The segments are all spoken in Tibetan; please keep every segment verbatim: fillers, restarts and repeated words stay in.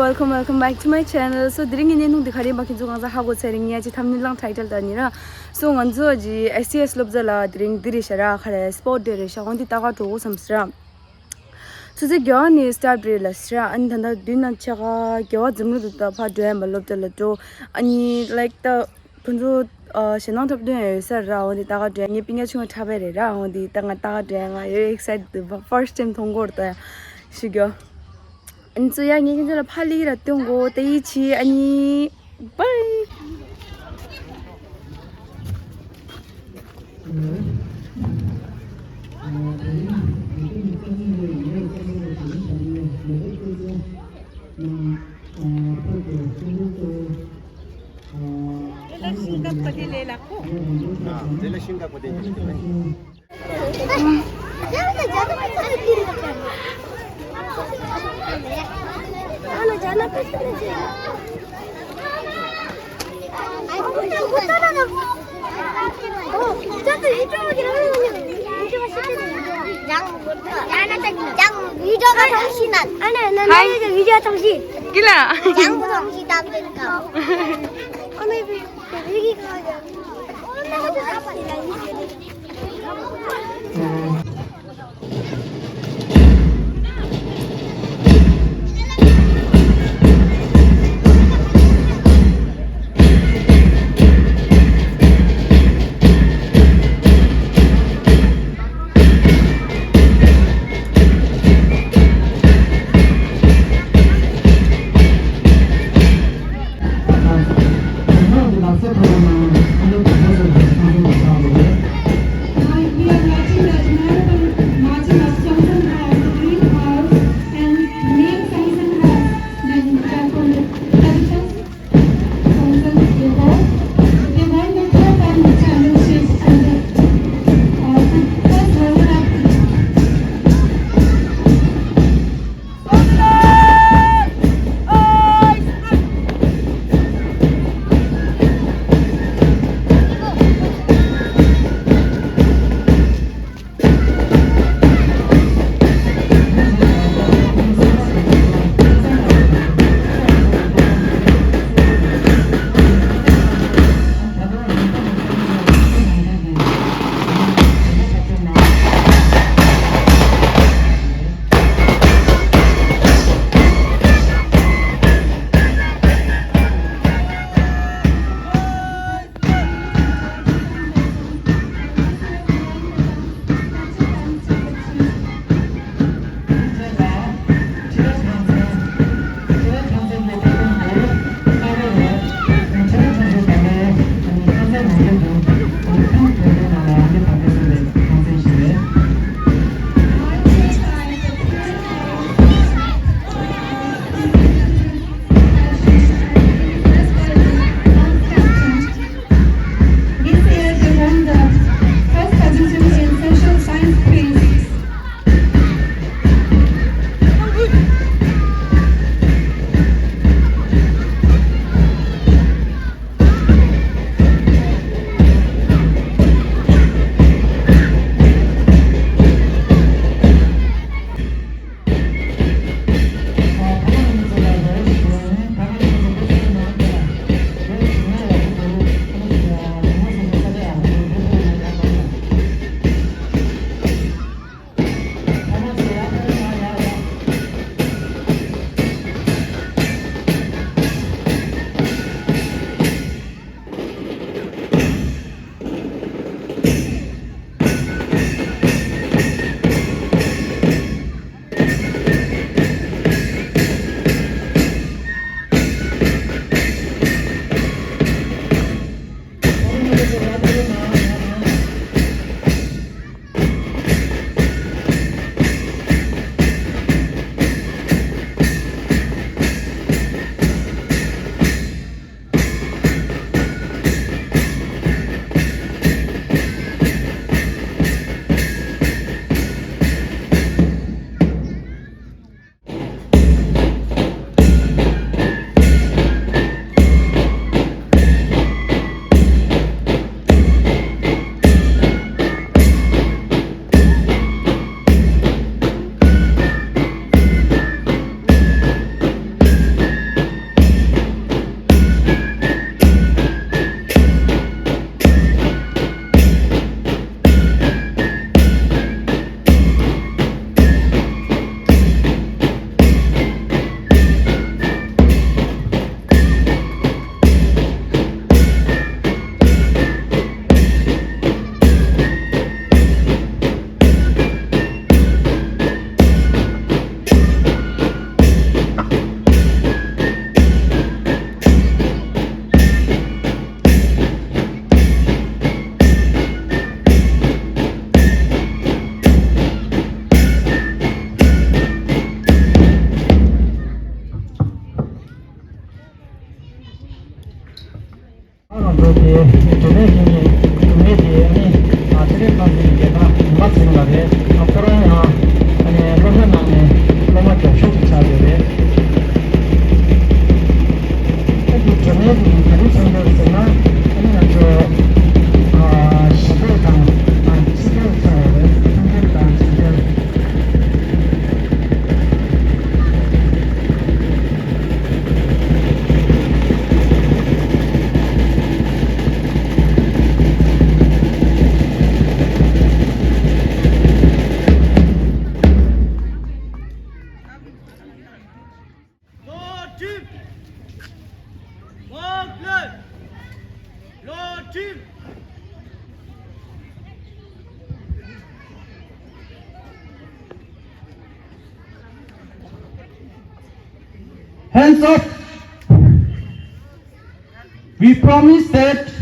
Welcome, welcome back to my channel. So དེ་རིང་གི་བརྙན་ཐུང་འདི་ག་རེ་ཡིན་པ་ཁྱེད་ཚོ་གང་ཟག་ཧ་གོ་ཚར་རེད། ངས་ཅི་ཐམ་ནི་ལང་ཊའི་ཊལ་ལྟ་ནི་ར། So ང་ཚོ་ཇི་ཨེ་སི་ཨེས་སློབ་གྲྭ་ལ་དེ་རིང་འདི་རེད་ཤག་ར། ག་རེ་སྤོར་ཊི་ཌེ་རེད་ཤག་འོན་ཏེ་ད་ག་འགྲོ་དགོས་བསམ་སི་ར། སོ་སོའི་དགེ་བ་ནི་སི་ཊར་ཊི་རེད་ལ་སི་ར། ཨ་ནི་ད་ལྟ་དུས་ན་ཆ་ག་དགེ་བ་འཛོམས་རུ་དུ་ད་ཕར་འགྲོ་ཡ་མ་སློབ་གྲྭ་ལ་འགྲོ། ཨ་ནི་ལའིཀ་ད་ཁོང་ཚོ་ཨ་ཞེད་སྣང་འཁྲབ་སྟོན་ཡ་ཡོད་ས་ར། འོན་ཏེ་ད་ག་འགྲོ་ཡ། ངའི་སྤུན་ཀྱག་ཆུང་བ་འཁྲབ་པ་རེད་ར། འོན་ཏེ་ད་ང་ད་ག་འགྲོ་ཡ། ང་ཡོད་ཨེག་སའི་ཊེཌ་འདུག་ཕར་སི་ཊི་ཊའིམ་མཐོང་གོ་ར་ད་ཡ་ཞུ་རྒྱུ། ཨ་ནི་ཚོ་ཡ་ངས་ཁྱེད་ཚོ་ལ་ཕར་སླེབས་ཀྱི་ར་སྟོན་གོ། ད་ཡིད་ཆེས། ཨ་ནི་བཱའི། ཀྱི་ལ། ང་ཚོ་དེ་སྒྲོལ་མའི་ཞིང་གི་སྒྲོལ་མའི་དེ་ཨ་ནི་ཨ་ཚེ་རིང་ཁང་གི་རྒྱལ་ཁང་ལུང་པ་ཚན་ལ་རེད། ཨ་ཁོ་རང་ཡང་ཨ་ནི་སློབ་གྲྭ་ནང་ནས་སློབ་མ་རྒྱབ་ཤོག་ཅིག་ཆགས་ཡོད་རེད། ཨ་དེ་སྒྲོལ་མའི་དེ་ག་རེ་མཚོན་ཡོད་ཟེར་ན་ཨ་ནི་ང་ཚོ་ཨ་ཞི་བདེ་དང་ཨ་ཆིག་སྒྲིལ་ཆགས་ཡོད་རེད། མཐུན་སྒྲིལ་དང་ཆིག་སྒྲིལ། Hands up! We promise that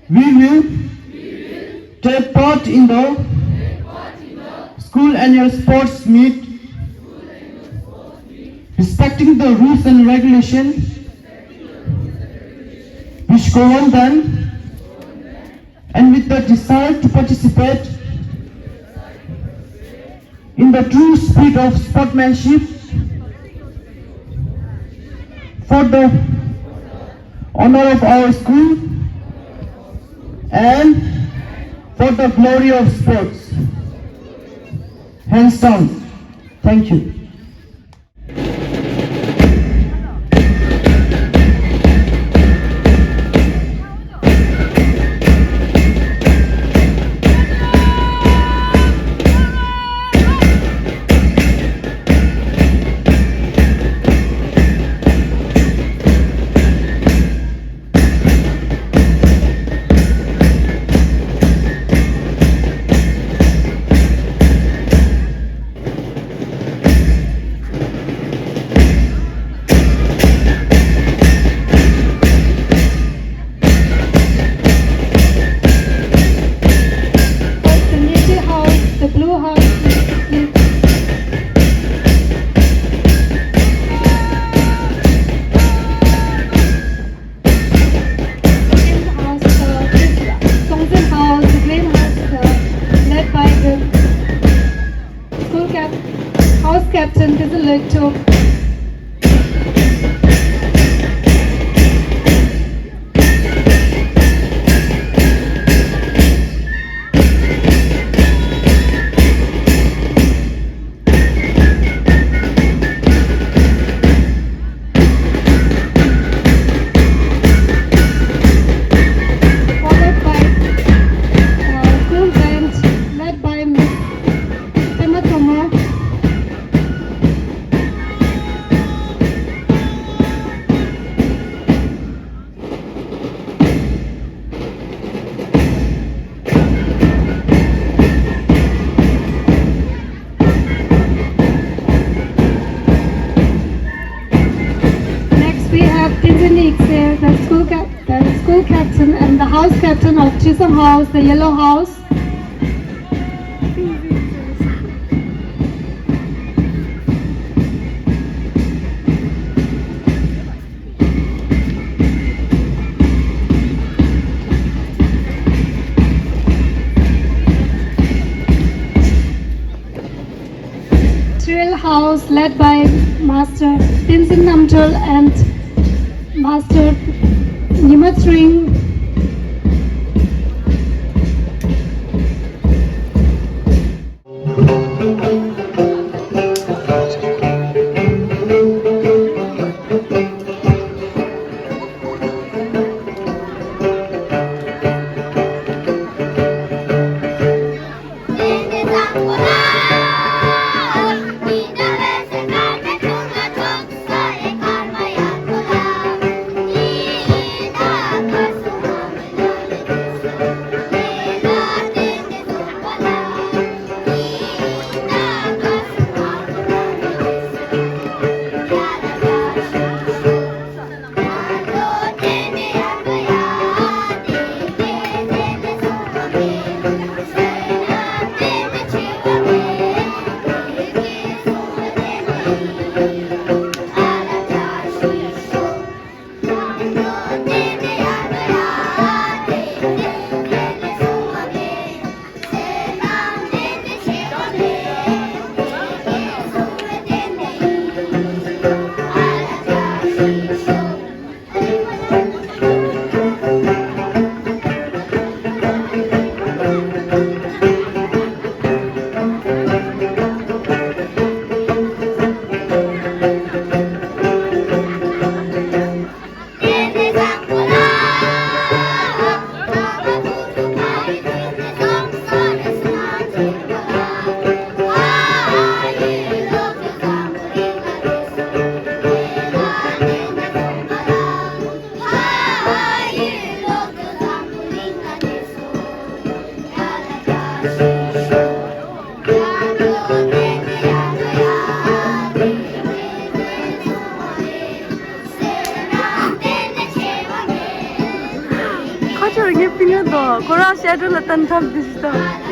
we will take part in the school annual sports meet, respecting the rules and regulations which govern them, and with the desire to participate in the true spirit of sportsmanship for the honor of our school and for the glory of sports. Hands down. Thank you. The native house, the blue house, is Green House, uh, Songzin House, the Green House, uh, led by the school cap-, house captain, Kizilek Tok. Followed by, uh, school band led by Miss Pema Thoma. Next, we have Tenzin Ikse, the school cap-, the school captain and the house captain of Chisholm House, the yellow house. Drill house led by Master Tenzin Namgyal and Master Nyima Tsering. ཁོ་རང་ཤེ་ཌོ་ལ་བསྟན་ཐབས་འདི་ཞིག་དང་།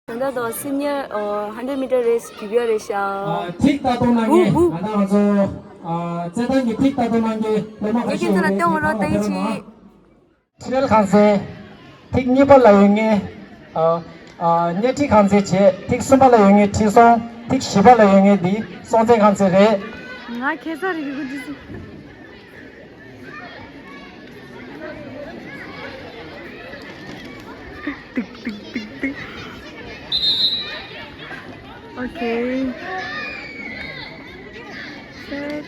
ད་ལྟ་དང་སི་ནི་ཡར་ཨ་ཧན་ཌེཌ་མི་ཊར་རེས་རྒྱུག་ཡ་རེད་ཤག་ཨ། ཐིག་ལྟ་རྟོག་གནང་མཁན། ཧུ་ཧུ། ང་དང་ང་ཚོ་ཨ་རྩེད་ཐང་གི་ཐིག་ལྟ་རྟོག་གནང་མཁན་སློབ་མ་ཁ་ཤས་ཡོད་རེད། ཁྱེད་ཚོ་ལ་སྟོན་རོགས་གནང་། ད་ལྟ་ང་ཚོ་ལྟ་ཡིན་ཅིག་ཁྲི་རལ་ཁང་ཚན། ཐིག་གཉིས་པ་ལ་ཡོད་མཁན་ཨ་ཨ་སྣེ་ཁྲིད་ཁང་ཚན་བྱས། ཐིག་གསུམ་པ་ལ་ཡོད་མཁན་ཁྲི་སྲོང་། ཐིག་བཞི་པ་ལ་ཡོད་མཁན་འདི་སྲོང་བཙན་ཁང་ཚན་རེད། ང་ཁེ་ས་རིག་གི་འདུག་ཏིག་ཏིག་ཏིག་ཏིག་ཨོ་ཁེ། སེཊ།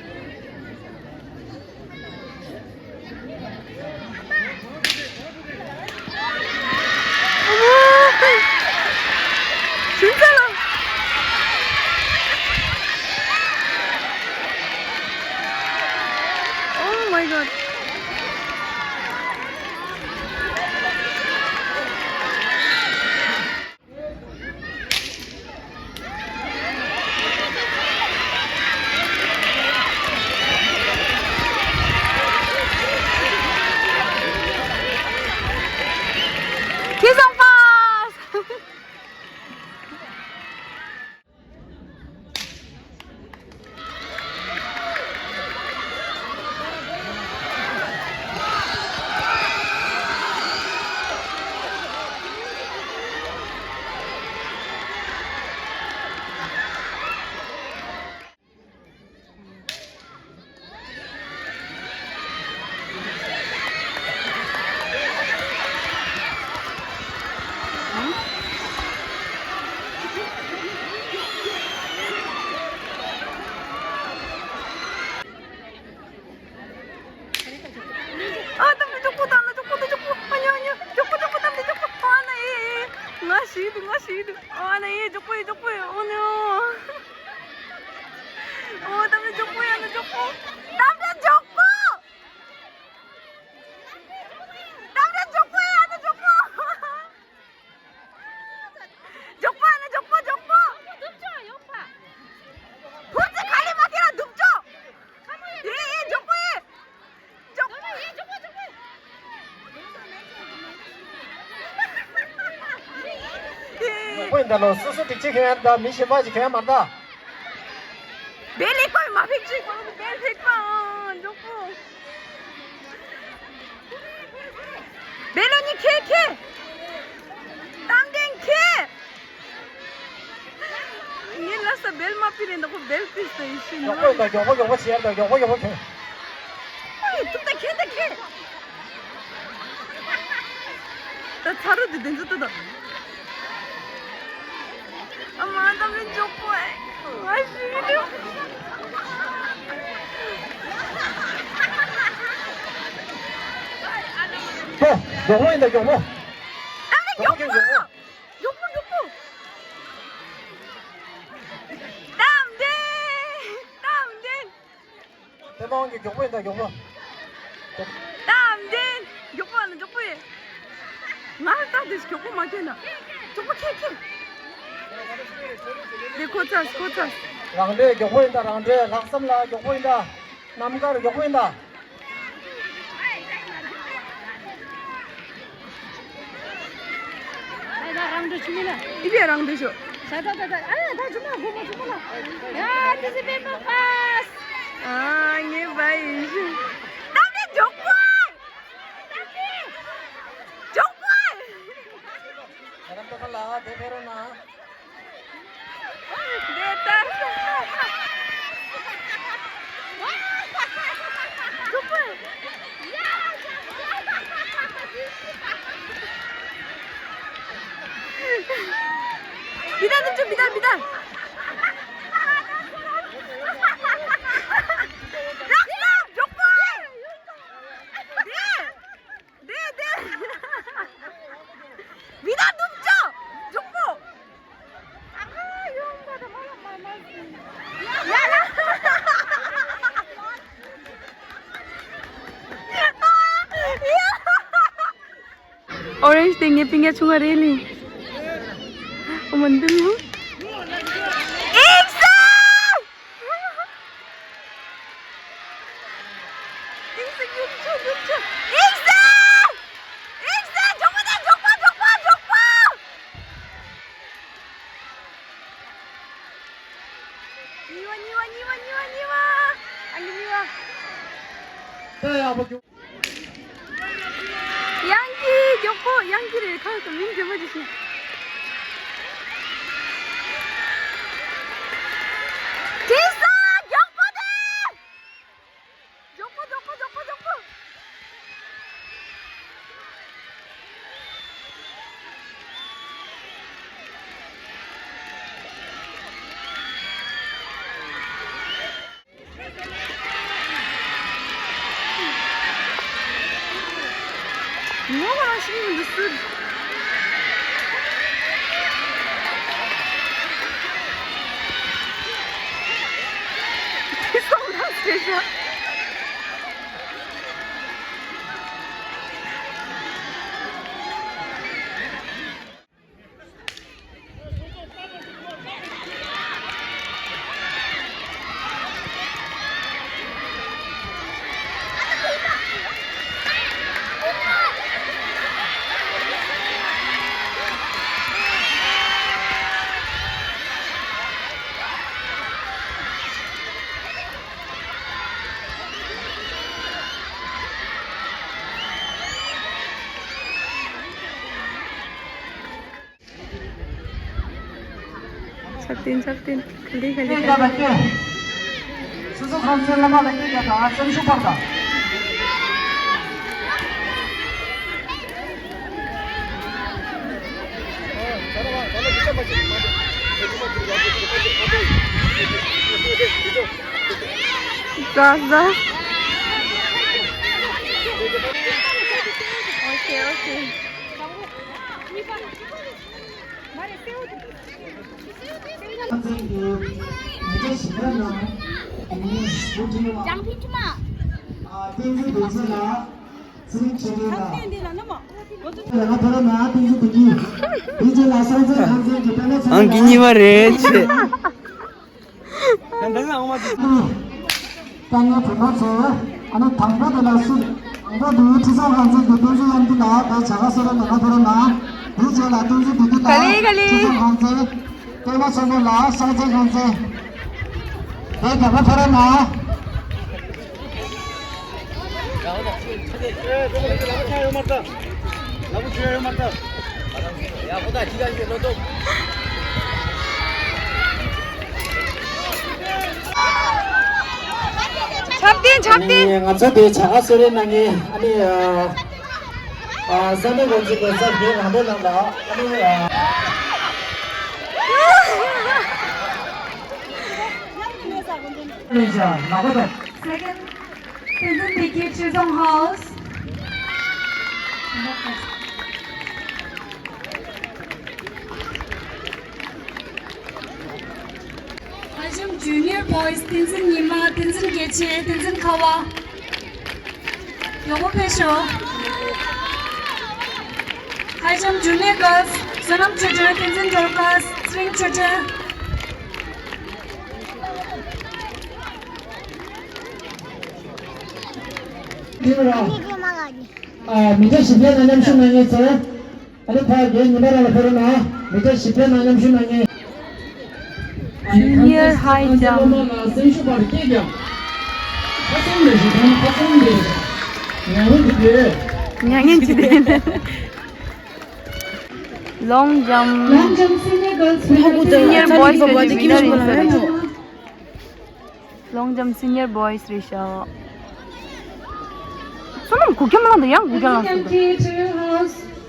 Oh my god. Kiss on fast. ཨ། གཏམ་དཔེ་མགྱོགས་པོ་བཏང་ན། མགྱོགས་པོ་དང་མགྱོགས་པོ། ཨ་ཉོ་ཨ་ཉོ། མགྱོགས་པོ་མགྱོགས་པོ། གཏམ་དཔེ་མགྱོགས་པོ། ཨ་ན་ཨེ་ཨེ། ང་ཤི་འདུག་ང་ཤི་འདུག་ཨ་ན་ཨེ། མགྱོགས་པོ་ཨེ། མགྱོགས་པོ་ཨེ། ཨོ་ནོ། ཨོ། གཏམ་དཔེ་མགྱོགས་པོ་ཨེ། ཨ་ན་མགྱོགས་པོ། གཏམ་དཔེ་མགྱོགས་པོ། གཏམ་དཔེ་མགྱོགས་པོ་ཨེ། ཨ་ན་མགྱོགས་པོ། མགྱོགས་པོ་ཨ་ན་མགྱོགས་པོ། མགྱོགས་པོ། ཧུར་ཙི་ག་ལེ་མ་ཁྱེར་ར་སྡུག་ཅོ། ཨེ་ཨེ་མགྱོགས་པོ་ཨེ། མགྱོགས་པོ་ཨེ། མགྱོགས་པོ་ཨེ། མགྱོགས་པོ་ཡིན་ད་ལོ། སོ་སོ་སྒྲིག་ཆས་གྱོན་ཡ་ད། མི་གཞན་པ་ཞིག་གྱོན་ཡ་མ་ད། བེལ་ལེགས་པ་མ་ཕེག་ཅིག་ཁོ་རང་བེལ་ཕེག་པ། ཨང་། མགྱོགས་པོ། བེ་ལོ་ནི་ཁེ་ཁེ། གཏམ་ལྡན་ཁེ། ངས་ལ་ས་བེལ་མ་ཕི་རེད་འདུག་ཁོ་བེལ་ཕི་སྟེ་ཡིན་ཤི་ན། མགྱོགས་པོ་ཡིན་ད། མགྱོགས་པོ་མགྱོགས་པོ་བྱེད་ཡ་ད། མགྱོགས་པོ་མགྱོགས་པོ་ཁེ། ཨོ་ཡེ་ཐུག་ད་ཁེ་ད་ཁེ། ད་ཚ་རུ་དེ་དེ་ཚོ་ཏོ་ད། ཨ་མ་གཏམ་དཔེ་མགྱོགས་པོ་ཨེ། ང་ཤི་གི་འདུག་ཧོ། མགྱོགས་པོ་ཡིན་ད། མགྱོགས་པོ། གཏམ་དཔེ་མགྱོགས་པོ། མགྱོགས་པོ་མགྱོགས་པོ། གཏམ་དཔེ། གཏམ་དཔེ། དེ་མང་གི་མགྱོགས་པོ་ཡིན་ད། མགྱོགས་པོ། གཏམ་དཔེ། མགྱོགས་པོ་ཨ་ན་མགྱོགས་པོ་ཡིན། ང་ལྟ་དེ་མགྱོགས་པོ་མ་ཁྱོད་ན། མགྱོགས་པོ་ཁྱེད་ཁྱེད། དེ་ཁོ་ཚ་ཁོ་ཚ། རང་འདྲེ་མགྱོགས་པོ་ཡིན་ད། རང་འདྲེ། ལྷག་བསམ་ལ་མགྱོགས་པོ་ཡིན་ད། རྣམ་དཀར་མགྱོགས་པོ་ཡིན་ད། ད་ད་རང་འདྲེ་ཆུ་མི་ལ། ཨི་བེ་རང་འདྲེ་ཤོ། ད་ད་ད་ད། ཨ་ད་ཆུ་མ་གོ་མ་ཆུ་མ་ལ། ཡ་དེ་སི་པེ་པ་ཕཱས། ཨ་ངའི་བ་ཡིན་ཤི། ད་དེ་མགྱོགས་པོ། མགྱོགས་པོ། ད་རང་ད་ཁ་ལ་དེ་ཕེ་རོ་ན། མི་ད་ནུབ་ཅོ། མི་ད་མི་ད། རག་ལ་མགྱོགས་པོ། དེ། དེ་དེ། མི་ད་ནུབ་ཅོ། མགྱོགས་པོ། ཡ་ཡ། ཨོ་རེན་ཇི་དེ་ངའི་པིང་ཡ་ཆུང་ང་རེད་ལི། ཨོ་མ་འདི་མོ། ཨིག་ས། ཨིག་ས། ཨིག་ས། ཨིག་ས། མགྱོགས་པོ་དང་མགྱོགས་པོ། མགྱོགས་པོ། མགྱོགས་པོ། ཡང་གི་རེད། ཁ་ཁ་མིང་དེ་མ་དེ་ཤི། དྲིན་ས་མགྱོགས་པོ་དེ། མགྱོགས་པོ་མགྱོགས་པོ་མགྱོགས་པོ་མགྱོགས་པོ། ངོ་མ་རང་ཤེས་མི་འདུག་སུ། ཁྱི་སོང་ན་ཟེར་བྱ། འཆར་ལྡན་འཆར་ལྡན། ག་ལེ་ག་ལེ་ག་ལེ། སྤྱི་ཚོགས་ཁང་ཚན་བླ་མ་ལ་སྐད་རྒྱག་དང་སེམས་ཤུགས་སྤར་དང་། ཟ་ཟ། ཨོ་ཁེ་ཨོ་ཁེ། ཨང་ཀི་གཉིས་པ་རེད་ཆེ། དཀའ་ངལ་བུ་མོ་ཚོ། ཨ་ནི་དང་པོ་དེ་ལ་སུ། དང་པོ་དེ་ཁྲི་སྲོང་ཧང་ཚེ་གི་བསྟན་འཛིན་དབྱངས་སྐྱིད་ལགས་དེ་བྱ་དགའ་གསོལ་རས་ནང་ལ་ཕེབས་རོགས་གནང་། དེའི་རྗེས་ལ་བསྟན་འཛིན་བདེ་སྐྱིད་ལགས་ཁྲི་སྲོང་ཧང་ཚེ། སྟོན་པ་ཆེན་པོ་ལགས་སྲོང་བཙན་ཧང་ཚེ། དེ་རྒྱབ་ལ་ཕེབས་རོགས་གནང་། འཆར་ལྡན་འཆར་ལྡན། ང་ཚོ་དེ་བྱ་དགའ་གསོལ་རས་གནང་མཁན་ཨ་ནི་ཨ་ས་གནས་འགོ་འཛིན་པ་ས་བོད་རང་དོན་ནང་ལ་ཨ་ནི་ཨ། Second, Tenzin Dikir Chizong House. High Jump Junior Boys, Tenzin Nyima, Tenzin Geche, Tenzin Khawa. Yogo Pesho. High Jump Junior Girls, Sonam Chöchö, Tenzin Dorcas, Sring Chöchö. འདི་རང་། ཨ། མི་ཚེ་ཞིབ་ཕྲའི་ནང་མཉམ་ཞུགས་གནང་མཁན་ཚོ། ཨ་ནི་ཕར་རྒན་ཉི་མ་རང་ལ་ཕེབས་རོགས་གནང་། མི་ཚེ་ཞིབ་ཕྲའི་ནང་མཉམ་ཞུགས་གནང་མཁན། Junior High Jump། སེམས་ཤུགས་སྤར་སྐད་རྒྱག་ཁ་སང་ལས་ཞིག་ཁ་སང་ལས་ཉང་རུ་དེ་དེ། མྱ་ངན་ཅི་དེ། Long jump། Long jump senior girls། Senior boys རེད་ཤག། Long jump senior boys རེད་ཤག། བསོད་ནམས་གུ་གེ་མ་ལངས་དང་ཡང་གུ་གེ་ལངས་སོང་།